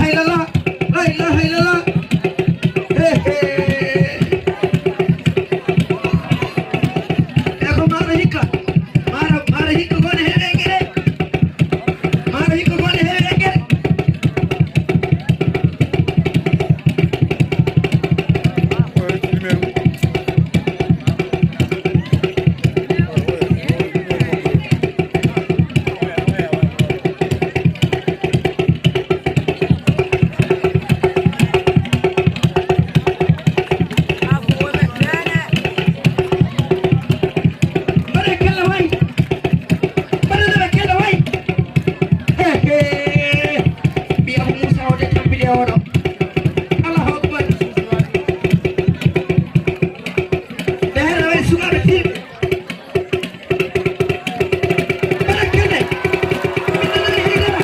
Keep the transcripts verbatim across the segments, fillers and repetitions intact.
Haylala, la ilaha illallah. He, he. E ko maaro hikka. Maaro, maaro hikka gone heewe engere. Maaro hikka gone heewe engere. Mbaɗa kella waay. Mbaɗa kella waay. He, he. Mbiya Abu Musa o de tampide oɗo. Allahu Akbar. Ɓe hara waɗi sukaaɓe tiiɗɓe. Mbaɗa kelle. Min nanani haydara.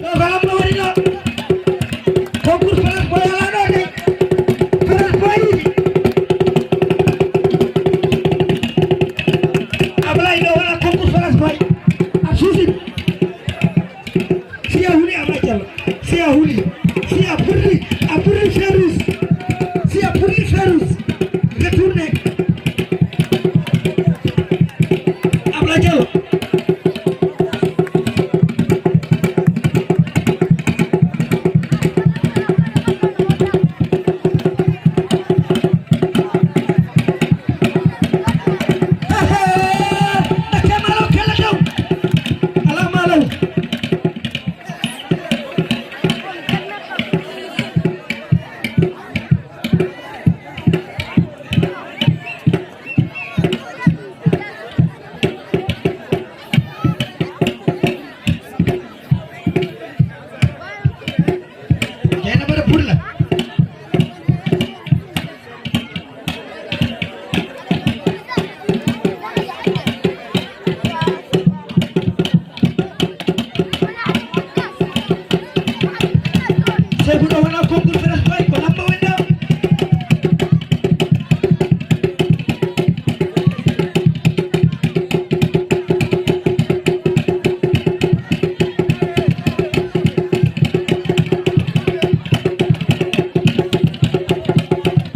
Ɗo ko Lamɗo woni ɗo. Concours Falas Boy alaa ɗo de. Falas Boy yiɗi. Ablaye ɗo wona concours Falas Boy. A suusi. Si a huli a majjal, si a huli, si a burli, a burli ferus, si a burli ferus, retourne. Abla Diallo. Ehe, ɗakke maalo kala daw. Ala maalo. Dieynaba Burla. Seeku ɗo wona konngol Falas Boy, ko Lamɗo woni ɗo.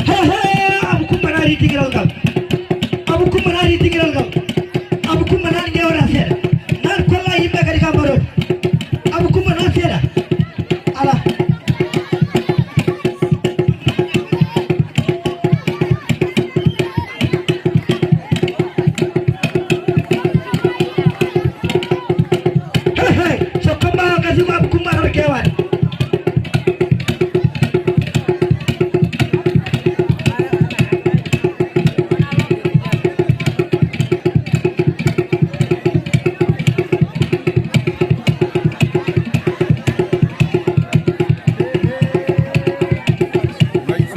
He, he, Abu Kumba naati dingiral ngal. Abu Kumba naati dingiral ngal. Abu Kumba naati ngeewra seeɗa. Naati kolla yimɓe kadi ka mbaɗoon. Abu Kumba naati seeɗa. Ala. Hey, hey, so combat o gasi ko Abu Kumba tan kewaani.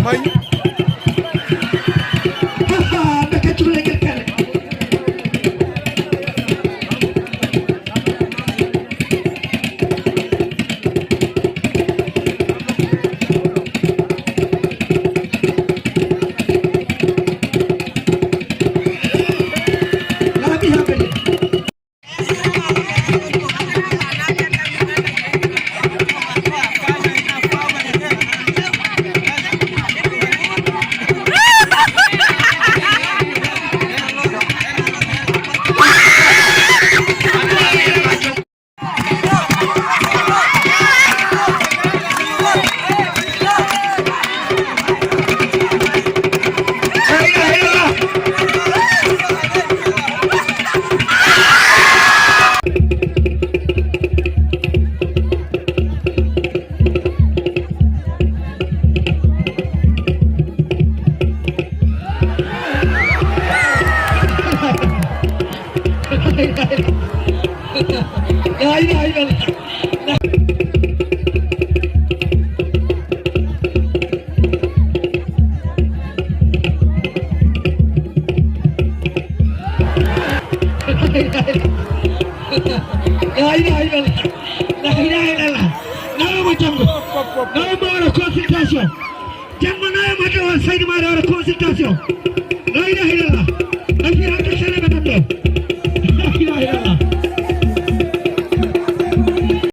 May. Haa, ɓe kaccuru leñel kala. Laabi haa kadi. La ilaha illallah. La ilaha illallah. La ilaha illallah. Nawa mo janngo. Nawa mo waɗa consultation. Janngo nawa mo tawa Saidi Maara waɗa consultation. La ilaha illallah. Nafi